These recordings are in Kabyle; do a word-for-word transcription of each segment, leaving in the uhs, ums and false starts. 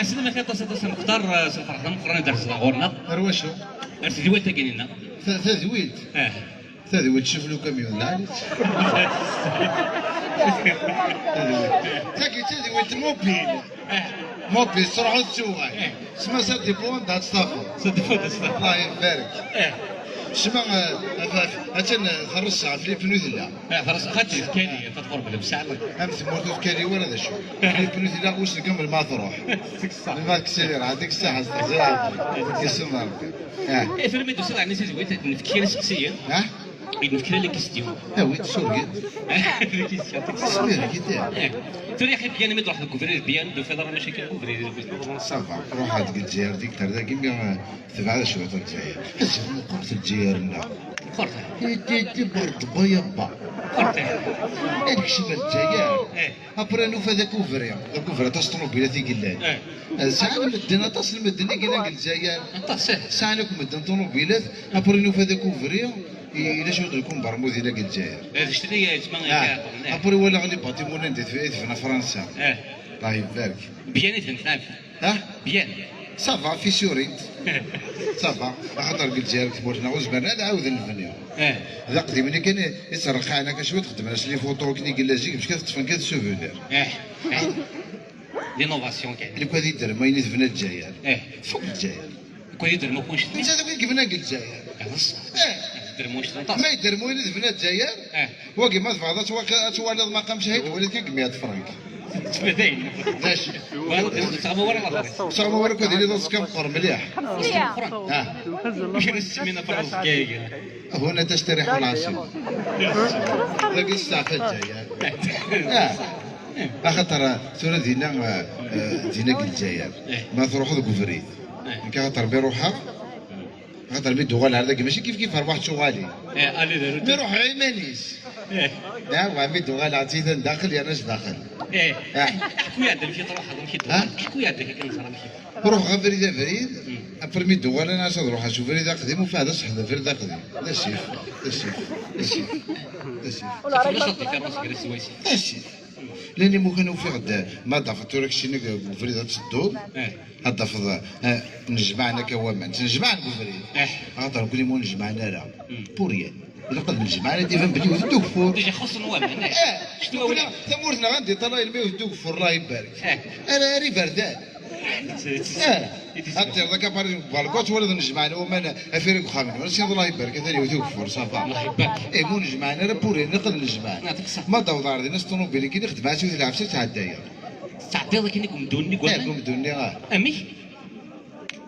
Aslama aṭas aṭas a Mextar, eh, s lferḥ d ameqqran i d-rseɣ ɣur-neɣ. Ar wacu? Ar tedwilt-agi-nneɣ. Ta-, tadwilt? Eh. Tadwilt, tcuf le camion lɛali. Tagi d tadwilt mobile. Eh. Mobile, tettruḥu tettuɣal. Eh. Sma ça dépend anda tettafeḍ. Ça dépend anda tettafeḍ. Allah ibarek. Eh. Sma, eh, attan, eh, terreṣ ɣef les pneus tella. Eh, terreṣ, xaṭi, tefkali, tatqurb lebsaɛ. Am tmurt ur tkali wara d acu. Les pneus tella, ur s-tgam lma truḥ. Lma teksili, ɣer dik ssaḥa, s texẓi, isem Rebbi. Eh. Eh, tura mi d-tusiḍ ɛni si tadwilt, ad d-nefk kra iseqsiyen? Ah? Ad d-nefk kra les questions. Awi-d, sureg-d. Les questions, les questions. Smir-d, eh. Eh. Tura yaxi byan mi d-ruḥ deg ubrid byan, d-tufiḍ ara mačči kan deg ubrid. Ça va, ruḥeɣ deg Lezzayer, dik tardagi, mi, eh, tebɛed cwiṭ Lezzayer. Azal meqqret Lezzayer-nneɣ. Meqqret. Iti, iti, bord, bayabba. Meqqret. Ad nekcem Lezzayer. Eh. Après nufa d akubri, d akubri aṭas ṭunubilat i yellan. Eh. Eh, sɛan medden, aṭas n medden i yellan deg Lezzayer. Aṭas, eh. Sɛan akk medden ṭunubilat, après nufa d akubri, i-, yella cwiṭ n lkumbermud yella deg Lezzayer. Eh, d cetri yettma Ah. iɛeṭṭlen, eh. Après walaɣ les bâtiments anda i tef-, i tebna Fransa. Eh. Allah ibarek. Byan i tebna Fransa. Ah? Byan. Ça va, fissurint. Ça va. Axaṭer deg Lezzayer, deg tmurt-nneɣ, ur zmiren ad ɛawden lebni. Eh. D aqdim-nni kan i, i ttreqqiɛen akka cwiṭ, xeddmen-as les photos akken i yella zik, bac kan teṭṭfen kan souvenir. Eh. Eh. L'innovation kan. Lukan ad yedrem wayen i tebna Lezzayer. Eh. Tfuk Lezzayer. Lukan ad yedrem akk wanect-nni. Netta d win yebnan deg Lezzayer. Eh. Yedrem wanect-nni aṭas. Ma yedrem wayen i tebna Lezzayer, Eh. wagi ma tebɣiḍ ad twa-, ad twaliḍ maqam Cahid, waliḍ kan deg meyya frank. Ttbadayen. D acu? Ur tettɣama wara later. Tettɣama wara, kad yili d aẓekka meqqer mliḥ. Ah. Acu ara s-semmin afraẓ-agi? هنا تستريح العاصمة. Dagi testeɛfa Lezzayer. Ah. Axaṭer, ah, tura dinna, ah, ah, dinna deg Lezzayer. Eh. Ma truḥeḍ deg ubrid. Eh. Nekk axaṭer mi ruḥeɣ, Axaṭer mi d-uɣaleɣ ar dagi, mačči kif kif rrwaḥ d tuɣalin. Eh, allez de retour. Mi ruḥeɣ iman-is. Eh. Ah, wa, mi d-uɣaleɣ d titan daxel, yerna s daxel. Eh. Ah. Ḥku-yaɣ-d amek i truḥeḍ, amek i d-tuɣaleḍ. Ah? Ḥku-yaɣ-d amek akken ẓer amek i truḥeḍ. Ruḥeɣ abrid abrid, Mm. après mi d-uɣaleɣ, as ad ruḥeɣ s ubrid aqdim, ufiɣ d aseḥd abrid aqdim. D asif, d asif, d asif, d asif. Txemmeṣ ad d-ifiṛ masegres wayes. D asif. Llan imukan ufiɣ-d, ma d-afeḍ tura keččini deg ubrid ad tedduḍ, Eh. ad d-tafeḍ, eh, nejmaɛen akka waman. Ttnejmaɛen deg ubrid. Eh. Axaṭer nekkni ma ur nejmaɛen ara. Mm. Pour rien. Ilaq ad nejmaɛen, ad d-iban belli yewwet-d ugeffur. Déjà xuṣṣen waman, eh. Eh, Ccetwa nekkni, tamurt-nneɣ anda iṭala ilmi yewwet-d ugeffur, Allah ibarek. Eh. Ara, ara iberdan. Eh. Ad tiriḍ akka par exemple, balkot, wala d nejmaɛen waman, afir deg uxxam-nwen. Ad s-yiniḍ Allah ibarek, atan yewwet ugeffur, ça va. Allah ibarek. Eh, ma ur nejmaɛen ara, pour rien, ilaq ad nejmaɛen. Ah, d ṣṣeḥ. Ma d-awḍeɣ ar dinna s ṭunubil-agi, xedmeɣ-tt yiwet lɛebsa, ttɛeddayeɣ. Tettɛeddiḍ akken deg umdun-nni deg Eh, waman? Deg umdun-nni, ah. Amek?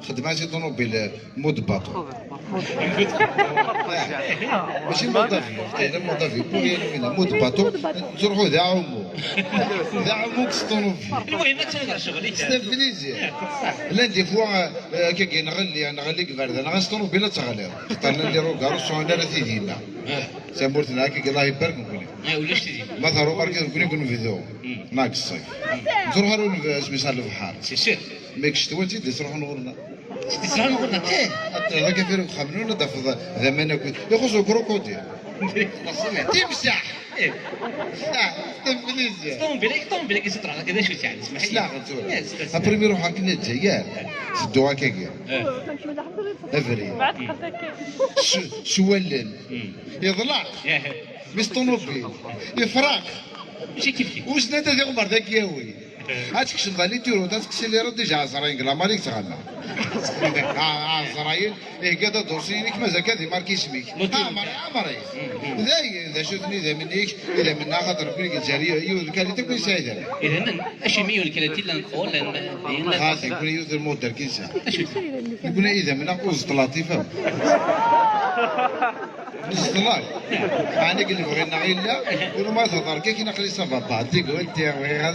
Xedmeɣ-tt i ṭunubil, eh, mode bateau. Mačči mode avion, xedmeɣ mode avion, pour rien, wina, mode bateau. Ttruḥu d aɛumu. D aɛumu deg ṭunubil. المهم، ad تهضر شغل. C'est un plaisir. Llan des fois, eh, akka nɣelli, nɣelli deg iberdan, ɣas ṭunubil ad teɣliḍ. Xaṭer llan les regards ur sɛun ara tidina. Eh. Tamurt-nneɣ akka, Allah ibarek nekkni. Eh, ulac tidina. Ma teṛwa market nekkni deg unebdu. Mm. Neɣ deg ṣṣif. Mm. Ur nettruḥ ara ur neb-, asmi s lebḥer. C'est sûr. Mais deg ccetwa, d tid i d-ittruḥun ɣur-neɣ. Tid i d-ittruḥun ɣur-neɣ. Eh, ad terreḍ akka afir deg uxxam-nwen, ad d-tafeḍ d aman akked, ixuṣṣ ukrukudi. Timsaḥ! Eh. Ah, ṭṭunubil-agi, ṭṭunubil-agi, s-, d acu-tt, yeɛni, smeḥ-iyi. Ssneɣ tura. Eh, s-, s-, Après mi ruḥeɣ akken Lezzayer, tedduɣ akkagi. Eh. Abrid. S-, s wallen. Mm. Iḍlaq. Eh. Mi s ṭunubil. Ifraq. Mačči kif kif. Wissen anta tiɣmert ad k-yawi. Ad tekcmeḍ ɣer les turutes, ad teksilireḍ déjà ɛezrayen deg lamar i yettɣama. Ah, ɛezrayen, ihegga-d adursi-inek, mazal kan di mark isem-ik. L'autorité. Ɛmer, ɛmer-it. Mm, mm. Dayen, d acu-ten idammen-ik? Idammen-a, axaṭer nekkni deg Lezzayer, yiwet n lkalite akk i nesɛa idammen. Idammen? Acimi yiwet n lkalite llan qul, llan, llan. Xaṭi, nekkni yiwet n lmudder kan nesɛa. Acu-ten? Nekkni idammen-a ur ẓeṭṭ laṭif akk. Neẓḍel-ak. Ɛni deg lebɣi-nneɣ yella? Ur ma thedder kan, aql-i ça va pas. Tikwal, tikwal, ah,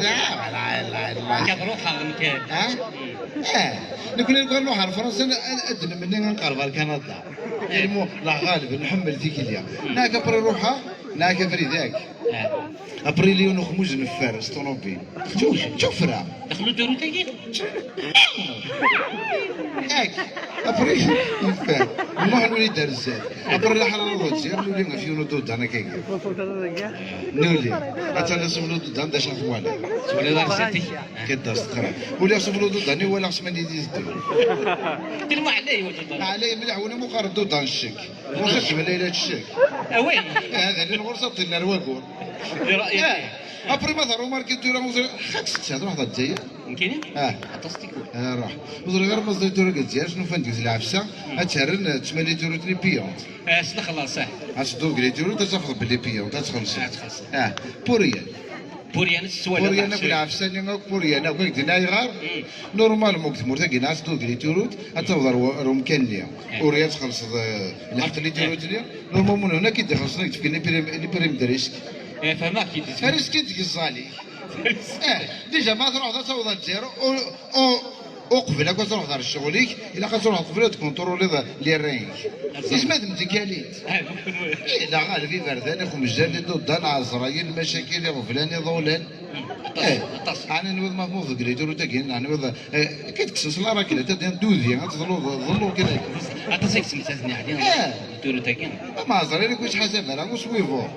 la, la, la. Nekk ad ruḥeɣ, nekk. Ha? Eh, nekkni nekk ad nruḥ ar Fransa, ad, ad nmenni ad nqerreb ar Kanada. Ilmu, la ɣaleb, nḥemmel tikli. Neɣ akka après ruḥeɣ, neɣ akka abrid-ak. Après, yiwen uxmuj n ffer s ṭunubil. Xmuj? D tuffra. Daxel n uturut-agi? Ak. Après, yeffer. Nruḥ nuli-d ar zdat. Après, la ḥala n Lezzayer, nuli ɣef yiwen ududan akkagi. Nuli. Atan asufel ududan d acu twala. Twala la recette-ik? Kidda s teqra. Uli asufel ududan, i walaɣ ssmana i d-iteddu. Tellement ɛlay, wala? Ɛlay mliḥ, wala muqar ududan ccek. Ɣur-s ad tmel ayla tcek. Ah oui? Eh, ad alin ɣur-s ad ṭillen ar wagur. Eh, après ma terrumarki tura, ur ẓriɣ, xak setta, truḥ d Lezzayer. Nekkini? Ah. Aṭas tikwal. Ah, ruḥ. Ur ẓriɣ ara ma ẓriɣ tura deg Lezzayer, acu nufan deg lɛefsa, ad terren, eh, ttmali turut-nni payante. Eh, s lexlaṣ, ah. Ad tedduḍ deg les turutes, ad tafeḍ belli payante, ad txellṣeḍ. Ah, txellṣeḍ. Ah, pour rien. Pour rien, s ttwaliɣ. Pour rien akk lɛefsa-nni akk, pour rien akk, ak d-nna ayɣer? Mm. Normalement, deg tmurt-agi, ad tedduḍ deg les turutes, ad tafeḍ ar wa-, ar umkan-nni. Eh. Ur ad txellṣeḍ, eh, lḥeqq n les turutes-nni. Normalement, huna ki d-ixellṣen, ad k-d-fken les primes, les primes de risque. Eh, fehmeɣ ki d-, risque i d-yeẓẓali. Eh, déjà, ma truḥeḍ ad taweḍ ar zéro, u, u, uqbel akk ad truḥeḍ ar ccɣel-ik, ilaq ad truḥeḍ qbel ad tkunṭruliḍ les reins-ik. Isem ad mdikkalin. Eh, la ɣaleb iberdan, ixemjan, idudan, ɛezrayen, lmacakil, iɣeblan, iḍulan. Aṭas, eh, aṭas. Ɛni nwiḍ ma tmuḍ deg les turutes-agi, ɛni nwiḍ, eh, ki d-kksen s la raclette, ad d-dudi, ad tḍelluḍ, ḍellu kra. Aṭas i yettmettaten, yeɛni, eh, les turutes-agi. Ma ɛezrayen, ur yettḥasab ara, ur swivuɣ.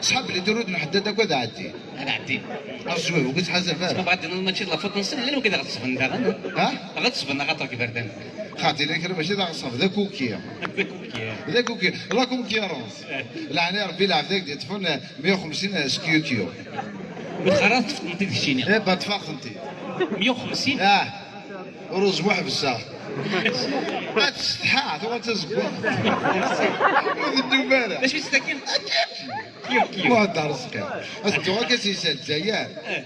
Ṣḥab les turutes n ḥeddad akk ad ɛeddin. Ad ɛeddin. Ur swivuɣ, ur yettḥasab ara. Ma bɣa d-tiniḍ mačči d la faute-nsen, llan wigad ɣeṣben daɣen. Ha? Ɣeṣben axaṭer deg iberdan. Xaṭi, la kra mačči d aɣeṣṣeb, d akuki. D akuki. D akuki. La concurrence. Eh. Leɛna Rebbi, lɛebd ak d-yeṭṭfen, eh, meyya u xemsin, eh, S Q Q. Ur txaṛ ara teṭṭfeḍ-tent-id keččini. Eh, ba, ṭṭfeɣ-tent-id. Meyya u xemsin? Ah. Ur ẓmu ḥebseɣ. Ma tsetḥa, tuɣal d tazeggaɣt. Ur teddum ara. D acu i tt-takin? Akken. Kif, kif. Muhedder ṣṣqi. Ad dduɣ akka si Lezzayer. Eh.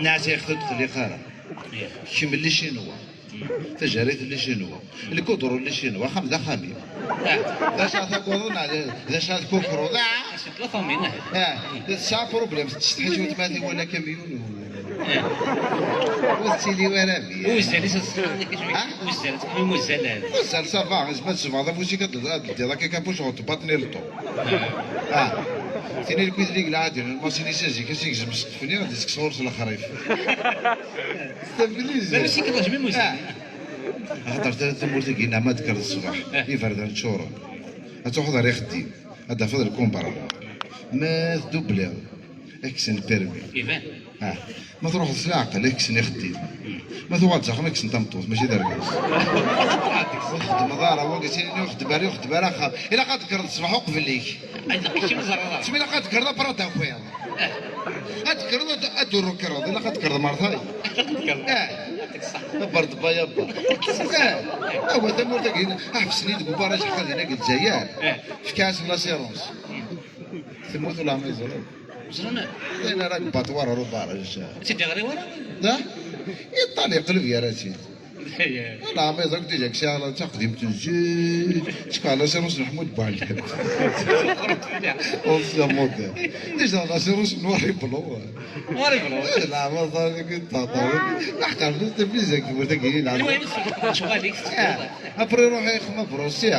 Nɛas ixtut xliq ara. Eh. Kemm les Chinois. Tajarit n les Chinois. Lkudru n les Chinois. Axxam d axxam-im. Eh. D acu ara taguḍ neɣ d, d acu ara tkukruḍ? Ah! C'est la famille, eh. Ah, tesɛa problème. Tettsetḥi cwiṭ ma tiwala kamyun u-, eh, ur tettili ara mliḥ. Uzzal-is ad s-, ha? Uzzal, uzzal, eh. Uzzal, ça va. Izmer ad tsebɣeḍ afus-ik ad d-, ad d-teddiḍ akka kapuc ɣer tbaṭni n lṭu. Eh. Ah. Tini lkuyt-nni lɛadi, lmaṣin-is azik, ad s-igzem ssqef-nni, ad d-isekkes ɣur-s lexrif. Tablizi. Baba-s ikḍa jmim uzzal. Ah. Axaṭer ta-, tamurt-agi, neɣ ma d-tekkreḍ ṣṣbeḥ, eh, iberdan ččuren. Ad truḥeḍ ar ixeddim, ad d-tafeḍ lkumbra. Ma tdubliḍ, ad kksen lpirmi. Iban. Ah. Ma truḥeḍ s leɛqel, ad kksen ixeddim. Ma tuɣaleḍ s axxam, ad kksen tameṭṭut, mačči d argaz. Ur txeddmeḍ ara, wagi sini ur xeddem ara, ur xeddem ara axxam. Ilaq ad d-tekkreḍ ṣṣbeḥ uqbel-ik. Ay, d lqis i neẓra. Smi ilaq ad d-tekkreḍ après ad d-takiḍ. Ad d-tekkreḍ, ad d-, ad d-ur-, tekkreḍ, ilaq ad d-tekkreḍ mertay. Eh. Abar d baya bar. Eh. Awa tamurt-agi, ḥebsen-iyi deg ubaraj ḥqa dinna deg Lezzayer. Eh. Fkan-asen l'assurance. Temmut wala ma yeẓra. Ẓran. Ayen ara deg baṭwar ar ubaraj. Ad tt-id-iɣri wara? Da? Iṭṭal iqleb gar-asen. Wala ma yeẓra déjà ksir taqdimt n zik. Tefka l'assurance n Ḥmud Buɛellab. Ancien modèle. Déjà l'assurance noir et blanc. Noir et blanc. Eh, la, ma ẓer deg ṭaṭa. Aḥqer, d tablizi deg tmurt-agi, la. Lecɣal-ik. Ah, après, ruḥ ixdem abrusi.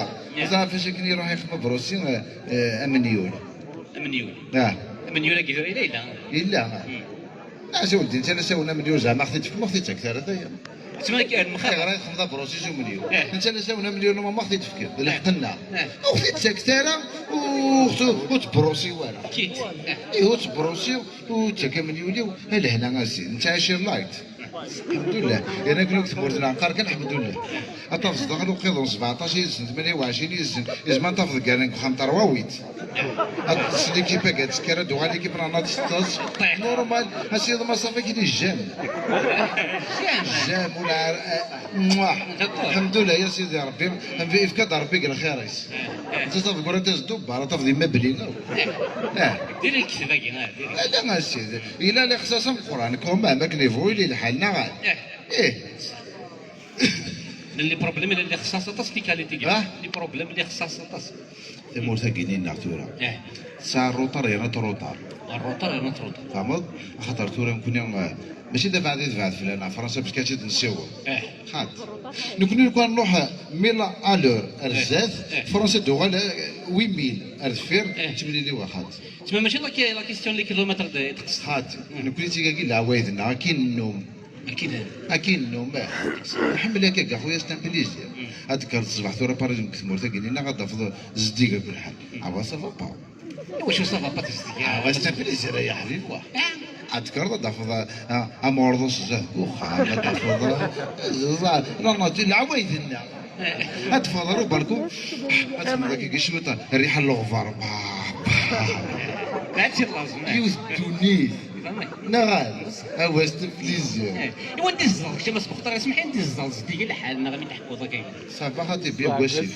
Ẓer fac akken iruḥ ixdem abrusi, eh, eh, amenyul. Amenyul. Ah. Amenyul-agi tura yella, yella. Yella. Hmm. Aɛziw ddin, tala sawen amenyul, zeɛma aɣ-t-id-tefkem, ur ɣ-t-id-ttaket ara, daya. Ttma-, eh, mxir. Ayɣer ara txedmeḍ abrusi s umenyul? Eh. Netta la sawen amenyul, ma ɣ-t-id-tefkeḍ, d lḥeqq-nneɣ. Eh. Ur ɣ-t-id-ttaket ara, ur ɣ-t-, ur ɣ-t-tebrusi wara. Kit. Eh. Ih, ur ttebrusi, ur ttak amenyul-iw, a lehna a sidi, nettɛici light. Ḥemdullah. Yerna akken akk tmurt-nneɣ neqqar kan ḥemdullah. Ad tafeẓ daxel uqiḍun sebɛeṭṭac yid-sen, tmanya u ɛecrin yid-sen, izmer ad tafeḍ gganen deg uxxam terwawit. Ad teṭṭes l'équipe-agi, ad tekker, ad d-tuɣal l'équipe-nneɣ ad teṭṭes. Normal, a sidi ma ṣafi kini jam. Jam, ula ar-, eh, mwah. Ḥemdullah, ya sidi Rebbi, ifka-d Rebbi deg lxir-is. Netta tafeḍ gur ad as-d-ubbar, ad tafeḍ imabli. Eh. Diri lekdeb-agi, eh, diri. Ala, a sidi. Yella lixṣaṣ ameqqran, quand même, akken yebɣu yili lḥal, neɣ? Eh. Ih. Llan les problèmes, llan lixṣaṣ aṭas, les qualités. Ah? Les problèmes, lixṣaṣ aṭas. Tamurt-agi-nni-nneɣ tura. Eh. Tesɛa rruṭar yerna truṭar. Rruṭar yerna truṭar. Tfehmeḍ? Axaṭer tura nekkni, eh, mačči d abeɛdi d abeɛd fell-aneɣ Fransa, parce que ad tt-id-nessiweḍ. Eh. Xaṭ. Nekkni nekk nruḥ mille à l'heure ar zdat, Fransa d-uɣal huit mille ar deffir, ttemlili waxaṭ. Tma mačči la, la question n les kilomètres d teqs. Xaṭ. Nekkni d tigagi n leɛwayed-nneɣ, akin nnum. Akin nnum, eh. Ḥemmel akka, a xuya, c'est un plaisir. Ad d-tekkreḍ ṣṣbeḥ tura, par exemple, deg tmurt-agi-nni, neɣ ad d-tafeḍ zeddig akk lḥal. Ah, ça va pas. Iwacu ça va pas tezdig? Ah, c'est un plaisir, ya ḥbib, wa. Ad d-tekkreḍ ad d-tafeḍ, ah, amurḍus zdat deg uxxam, ad d-tafeḍ, ah, la nature, leɛwayed-nneɣ. Ad teffɣeḍ ɣer ubalku, ad txedmeḍ akka cwiṭ rriḥa n leɣbar. Yiwet ddunit. Neɣ ad, ah, c'est un plaisir. Iwa anda i tzedɣeḍ kečč a Mass Muxtar? Ismeḥ-iyi, anda i tzedɣeḍ zeddig lḥal neɣ mi d-teḥkuḍ akka? Ça va, xaṭi, bien, wasif.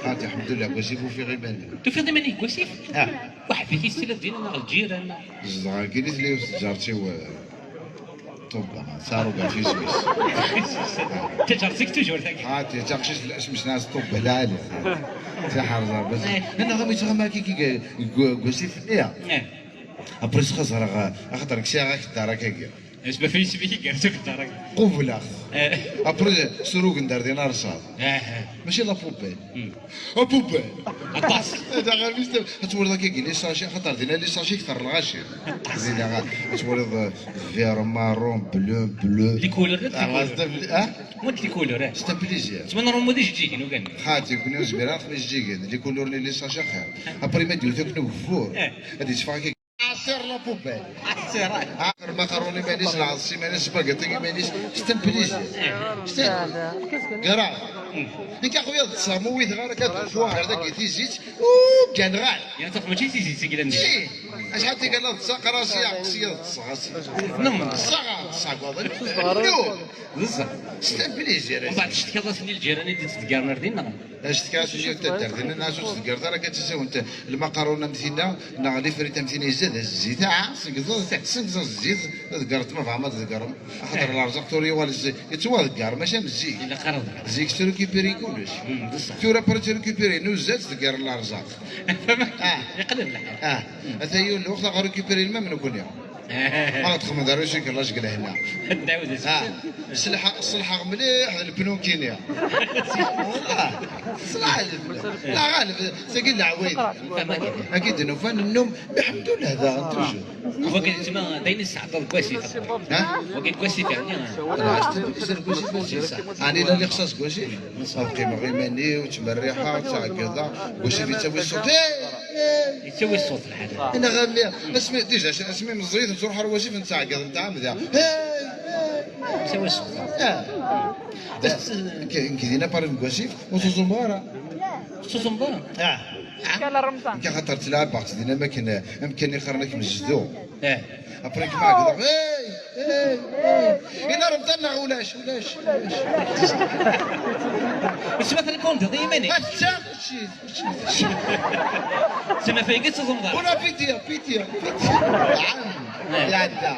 Xaṭi, lḥemdulillah, wasif, ufiɣ iman-iw. Tufiḍ iman-ik deg wasif? Ah. Weḥd-k i tettiliḍ dinna neɣ lǧiran? Zedɣeɣ deg yiwet n tǧart-iw, eh, Ṭubba, tesɛa rubɛa n yisem-is. Taǧart-ik toujours tagi. Ah, d taqcict, asem-is Ṭubba lɛali. Tiḥerẓa, bas. Eh. Nna ɣami ttɣama kiki deg wasif-nni. Eh. Après, xaẓreɣ, axaṭer ksiɣ akter akkagi. Asma fi yisem-ik i yerza akter-agi. Qubleɣ. Eh. Après, surugen dar din arṣaḍ. Eh. Mačči la poubelle. Hmm. Apup! Aṭas! Ad twaliḍ akka les sachets, axaṭer dinna les sachets kter lɣaci. Dinna ad twaliḍ, eh, vert, marron, bleu, bleu. Les couleurs, les couleurs. Ah, c'est un pla-, ah? Moi, les couleurs, eh. C'est un plaisir. Tma normalement d ijeǧǧigen, ukan. Xaṭi, nekkni ur nezmir ara nexdem ijeǧǧigen. Les couleurs-nni, les sachets axir. Après ma d-iwet akk ugeffur, eh, ad yetteffeɣ akka. Ater la poubelle. Ater. Ah, lmakaṛuni iman-is, lɛeḍs iman-is, spaghetti iman-is, c'est un plaisir. C'est un... Grave. Nekk a xuya d ṣṣer, ma witeɣ ara akka d ufuɣ ar dagi tizit, u gganeɣ-as. Ya, taf, mačči tizit i yellan. Si. Acḥal tikkal ad ṭṭseɣ, qqareɣ-as, ya, qes-iyi ad ṭṭseɣ, a si. Ṭṭseɣ, ṭṭseɣ, ṭṭseɣ. D ṣṣeḥ. C'est un plaisir. Mbeɛd tecetkaḍ-asen i lǧiran i d-ittḍeggaren ar din, neɣ? Acetkaɣ-asen i taddart-nni, nna-as ur ttḍeggiret ara akka d tasawent, lmakaṛun am tinna, neɣ lifrit am tinna, izad-as zzit, ah, sengzeɣ, sengzeɣ zzit, ḍeggret ma bɣam ad tḍeggrem. Axaṭer lerẓaq tura yuɣal zzit, yettwaḍegger, mačči am zik. Ilaq ara ḍeggren. Zik tettrécupéri kullec. Mm, d ṣṣeḥ. Tura après tettrécupéri, nuzzal tḍegger lerẓaq. Ah. Yeqleb lḥal. Ah. Mm. Ata yiwen lweqt ad ɣ-récupéri lmam nekkni. Ma txedmeḍ ara usikel, laj deg lehna. Ad nɛawed. Ah, ṣleḥ-, ṣleḥeɣ mliḥ d lpnun kini. Wallah, ṣleḥ-, la ɣaleb, tagi n leɛwayed. Fahmeɣ. Agi d-nufa nennum, lḥemdullah daɣen, toujours. Wagi tma, d ayen i tesɛeddaḍ deg wasif. Ha? Wagi deg wasif, yeɛni? Ɛni la lixṣas deg wasif? Ad qqimeɣ iman-iw, ttmerriḥeɣ, ttɛeggiḍeɣ, deg wasif yettawi ṣṣut. Yettawi ṣṣut lḥal. Neɣ a mmi, asmi, déjà, asmi meẓẓiyit nettruḥ ar wasif nettɛeggiḍ, nettɛamed. Yettawi ṣṣut. Ah. Bas, nekk, nekk dinna pari deg wasif, ur tuẓumeɣ ara. Ur tuẓumeḍ ara? Ah. Nekk axaṭer ttlaɛabeɣ-tt dinna, am akken, am akken i qqaren akken zdu. Eh. Après, nekk ma ɛeggeḍeɣ, hey, hey, hey. Ila Remḍan neɣ ulac, ulac, ulac. Asma trépondiḍ i yiman-ik? Atta, Sima fayga d tuẓumḍar. Bon appétit, appétit, appétit. Iɛedda.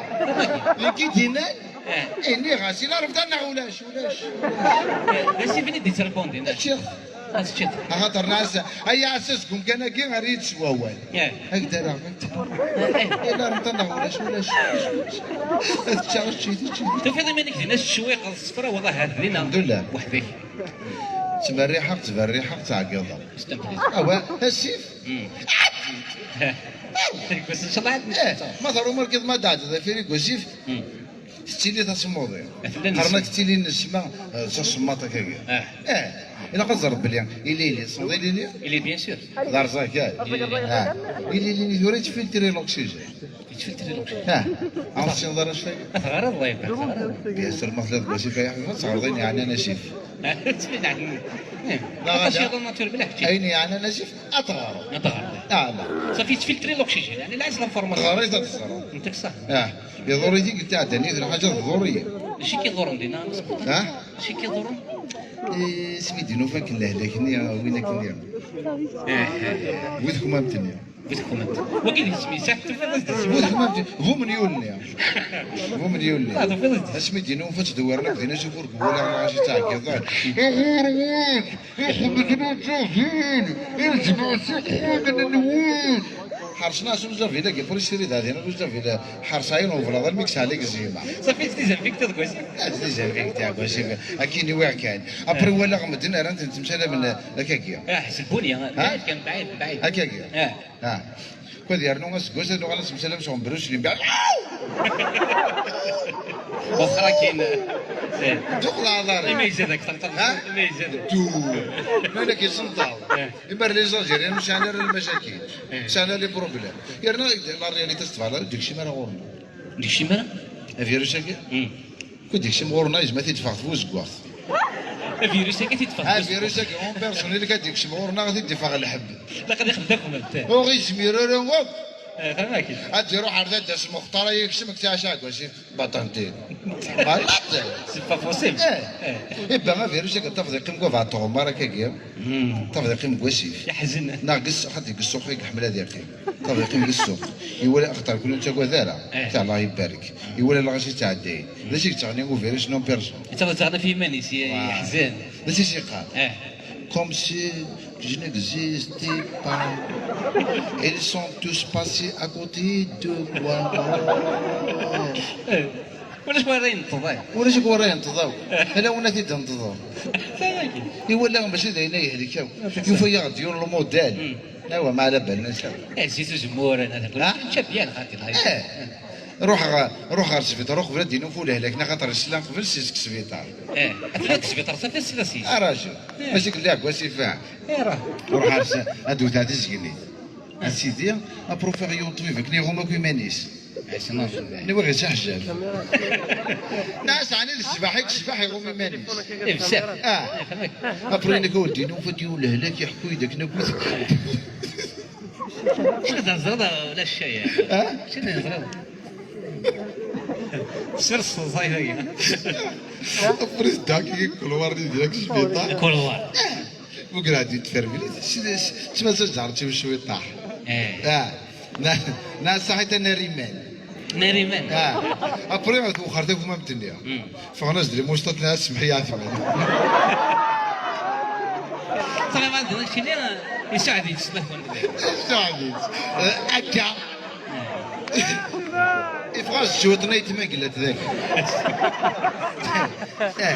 Nekk i d-yennan, eh, iniɣ-as, ila Remḍan neɣ ulac, ulac. Eh, d asif i d-yettrepondi, ne? Ččiɣ. Ah, teččiḍ. Axaṭer nɛas, ay aɛessas deg umkan-agi, ar yid s wawal. Eh. Ak d-ara. Eh. Ila Remḍan neɣ ulac, ulac, ulac. Ad ččeɣ, čči, čči. Tufiḍ iman-ik dinna s ccwiq, d ṣṣefra, wala ahat dinna. Alhamdulillah. Weḥd-k. Ttmerriḥeɣ, ttberriḥeɣ, ttɛeggiḍeɣ. Awa, asif. Mm. Ɛeddi. Deg wass, inchallah, ɛad. Eh, ma teṛum arkiḍ ma d-ɛeddiḍ afir deg wasif, mm, tettili tasemmuḍi. Qqaren-ak tettili n ssma, eh, d tasemmaḍt akkagi. Ah. Eh, ilaq ad ẓer belli ilili, tessneḍ ilili? Ilili, bien sûr. D arẓag, ah. Ilili. Ah. Ilili-nni tura yettfiltri l'oxygène. Yettfiltri l'oxygène. Ah. Ɛad tessineḍ ara anect-agi? Ad teɣreḍ, ad teɣreḍ. Bien sûr, ma telliḍ deg wasif ay aḥbib, ad teɣreḍ ayen yeɛnan asif. Aṭas yeɛnan nature mliḥ kečči. Ayen yeɛnan asif, ad teɣreḍ. Ad teɣreḍ. Ah, la. Safi, yettfiltri l'oxygène, yeɛni lɛis l'information. Ɣer-it ad teẓreḍ. Ntek ṣṣeḥ. Ah, iḍurr-iyi deg tɛeddan-iyi lḥaǧa tḍurr-iyi. D acu i k-iḍurren dinna? Ah? D acu i k-iḍurren? Eh, asmi d-nufa akken lehlak-nni, win akken-nni. Eh, eh, eh. Bu tekmamt-nni. Bu tekmamt. Wagi d isem-is, ah, tufiḍ-as-d isem. Bu tekmamt, bu menyul-nni. Bu menyul-nni. Ah, tufiḍ-as-d isem. Asmi d-nufa ttdewwiren akk dinna s ufurk n wulaɣ neɣ acu ttɛeggiḍen. Iɣurwen, ixemmetnen ttazin, ilzem-as ixxamen-nwen. Ḥerṣen-as ujabil-agi, pour essayer d-adin ujabil, ḥerṣ ayen ublaḍ almi yesɛa lek zima. Safi, d tizerfigt tiɣ wasif. Ah, d tizerfigt tiɣ wasif. Akin iwiɣ kan. Après walaɣ medden ara n-, temsalamen akkagi. Ah, ḥseb buni. Ah? Bɛid kan, bɛid, bɛid. Akkagi. Ah. Ah. Kod yernu aseggas ad nuɣal ad semsalam s Bruce Lee. Wexxer akin. Duxel aḍar. Ima yezad akteṛ. Ha? Ima yezad. Du. Malak isenṭaḍ. Eh. Imar les Algériens ur sɛan ara lmacakil. Eh. Sɛan les problèmes. Yerna la réalité s tebɣa, ur d-ikcim ara ɣur-neɣ. Ur d-ikcim ara? Avirus-agi? Hmm. Ur d-ikcim ɣur-neɣ, yezmer ad t-id-teffeɣ tbuzeggaɣt. Avirus-agi t-id-teffeɣ tbuzeggaɣt. Avirus-agi, en personnel, ad t-id-yeffeɣ ɣur-neɣ, ad t-id-yeffeɣ lḥebb. Laqad ixdem akk. Ur yezmir ara akk. Eh, fehmeɣ-ak. Ad iruḥ ar dadda-s Muxtar, ad yekcem, ad k-tɛac aɛeggas. Baṭantin. Malade. C'est pas possible. Eh. Eh. Eh ben, avirus-agi tafeḍ yeqqim deg ubeɛṭu, mara kagi. Hmm. Tafeḍ yeqqim deg wasif. Yeḥzen. Neɣ gis, xaṭi gis ssuq i yeḥmel ad yeqqim. Tafeḍ yeqqim gis ssuq. Iwala axaṭer kul ur nettagad ara. Eh. Ta Allah ibarek. Iwala lɣaci ttɛeddayen. D acu i yettɣenni uvirus non person? Yettɣenni ɣef yiman-is, ye-, yeḥzen. D acu i s-yeqqar? Eh. Comme si je n'existais pas. Ils sont tous passés à côté de moi. Eh. Ulac wara yenṭeḍ, eh. Ulac wara yenṭeḍ, eh. Ala win ad t-id-neṭḍen. Iwala mačči d ayen ay yehlek akk. Yufa-yaɣ-d yiwen lmudal. Hmm. Awa, ma ala bal-nnes akk. Eh, zzit uzemmur, eh, ha? Čča byan, xaṭi, lḥaǧa. Eh. Ruḥ ɣer, ruḥ ɣer sbiṭar uqbel ad d-inufu lehlak, neɣ xaṭer yesla qbel seg sbiṭar. Eh, ad tiliḍ sbiṭar, safi, sila sis. Araju. Eh. Mačči lliɣ deg wasif, ah. Eh, ruḥ. Ruḥ ɣer s-, ad d-wteɣ tizginit. A sidi, aprufiɣ yiwen ṭbib akken iɣum akk iman-is. Nniɣ-as aḥjab. Nniɣ-as ɛni d ccbaḥ i yecbeḥ iɣum iman-is. Eh, bessaf. Ah. Après nekk a wen-d-iniɣ, ufad yiwen lehlak iḥekku-yi-d akken akk. Acu d-hezreḍ wala ccaya? Ah? Acu d-hezreḍ? Sers ṣṣayt-agi. Après dda akk i kulwar-nni deg sbiṭar. Kulwar. Bugraɣ-d-id tferblit, s, s, ttmazal ẓerret-iw cwiṭaḥ. Eh. Ah. Na, na saḥit a Nariman. Nariman. Ah. Après, ad wexxer takmamt-nni. Hmm. Ffɣen-as-d lmustaṭ, nna semmeḥ i Ɛetman. Ṭṭlaba d-, d-, kini, eh, iseɛd-itt s lakunt. Iseɛd-itt. Eh, akka. Ifɣas cwiṭ n aytma gellat dagi. Eh,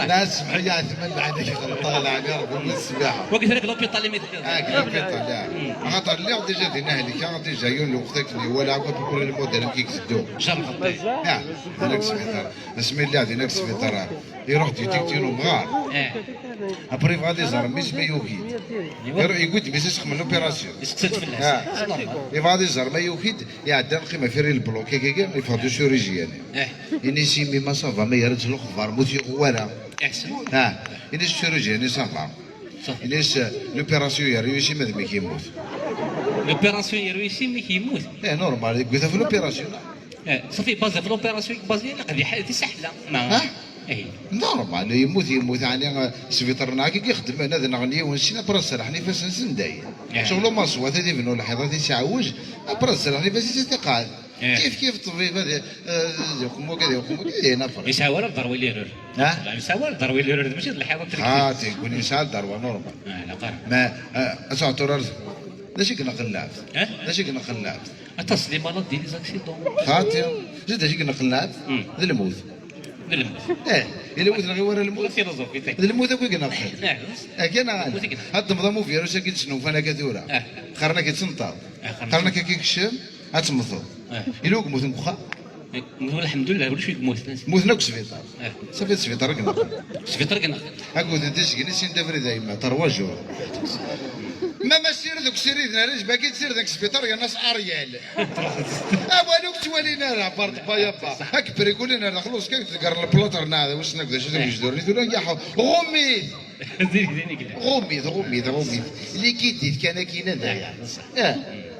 la semḥ ya Ɛetman, lɛanek ɣelṭeɣ, lɛanek Rebbi, bu ssmaḥa. Wagi tura deg l'hôpital imi telliḍ. Ah, deg l'hôpital, ah. Axaṭer lliɣ déjà dinna helkeɣ, déjà yiwen lweqt akken iwala akk apukul lmodèle amek i iteddu. Jerrbeḍ. Ah, dinna deg sbiṭar. Asmi lliɣ dinna deg sbiṭar, ah. Iruḥ-d yettik-d yiwen umɣar. Eh. Après, yebɣa ad iẓer mmi-s ma yuki-d. Iwa. Iru-, yewwi-d mmi-s ad s-xedmen l'opération. Yesteqsa-d fell-as. Ah. C'est normal. Yebɣa ad iẓer ma yuki-d, iɛedda lqima firi le bloc, kiki, yeffeɣ-d usuriji-yani. Eh. Ini-s i mmi-m ça va, ma yerra-d lexbar, mu t-yuɣ wara. Iḥsen. Ah. Ini-s usuriji-yani ça va. Ṣafi. Ini-s, eh, l'opération yerra-yi s mmi-k yemmut. L'opération yerra-yi s mmi-k yemmut? Eh, normal, yewwi-t ɣef l'opération. Eh, ṣafi, bazi ɣef l'opération, bazi, ilaq di ḥal, di saḥla. Ma. Ha? Eh. Normal, yemmut, yemmut, ɛni, eh, sbiṭar-nneɣ akka i ixeddmen, ad nɣen yiwen sin, après serrḥen ifassen-nsen dayen. Eh. Ccɣel umaṣwat ad ibnu lḥiḍ, ad isɛewwej, après serrḥen ifassen-nsen tiqɛed. Eh. Kif kif ṭṭbib, ad, eh, ad iqmuk, ad iqmuk, ad yenafeṛ. Yesɛa wara ḍerwi lirur. Ha? Yesɛa wara ḍerwi lirur, mačči d lḥiḍ n trekti. Ha, tigguni yesɛa ḍerwa normal. Ah, la qara. Ma, eh, ad tɛeṭṭur ar d acu i ineqqen lɛebd? Eh? D acu i ineqqen lɛebd? Aṭas des maladies, des accidents. Xaṭi, zid d acu i ineqqen lɛebd? Hmm. D lmut. D lmut. Eh, i lmut neɣ i wara lmut? La philosophie, c'est. D lmut akk i ineqqen. Eh, akka neɣ ala? Lmut i ineqqen. Ad d-temḍam uvirus-agi d-snufan akka tura. Eh. Qqaren-ak-id senṭaḍ. Eh, qqaren-ak. Qqaren-ak akka ikcem, ad temmteḍ. Eh. Ila ur yemmuten deg uxxam? Eh, lḥemdullah, ulac wi yemmuten. Mmuten akk sbiṭar. Eh. Safi d sbiṭar i ineqqen. Sbiṭar i ineqqen. Akked d isegni sin d abrid a yemma, terwa jour. Ma ma sired deg usirid n Arizba, ki d sired deg sbiṭar, yerna s Ariel. Awal ur k-ttwalin ara, bar de bayaba. Ak brigulin ar daxel, uskak tgaren le plâtre n aɛdaw, wissen akk d acu d agejdur-nni, tura yaḥu. Ɣumit! Ɣumit, ɣumit, ɣumit. Likidit kan akkin ad aya. Eh,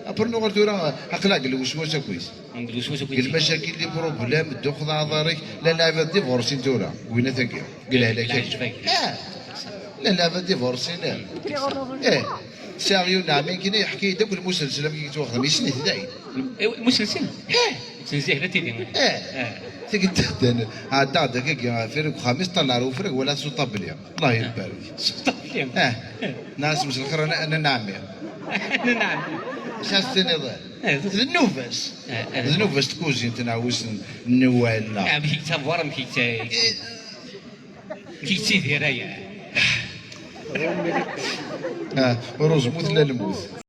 après nuɣal tura, aql-aɣ deg lweswas akkit. Deg lweswas akkit. Deg lmacakil, les problèmes, ddux d aɛḍar-ik, la lɛibad divorcin tura, winat-agi. Deg lehlak-agi. Ah, la lɛibad divorcin. Eh, sɛiɣ yiwen n ɛemmi nekkini yeḥka-yi-d akk lmuselsil amek i yettwaxdem, yessen-it dayen. Eh, muselsil? Eh. Yettnezzihe la tili. Eh. Eh. Tigi d-, ɛeddaɣ-d akkagi ɣef ufrag uxxam-is, ṭalleɣ ɣer ufrag, walaɣ-t s uṭabli. Allah ibarek. S uṭabli. Eh. Nniɣ-as mselxir a, a nna ɛemmi. A nna ɛemmi. Acu as-tiniḍ? D nnuba-s. D nnuba-s tkuzint n Ɛwis n Newwal-nneɣ. Amek i yettabar, amek i yetta-, amek i yettidir aya? Ah, ur uzmut la lmut.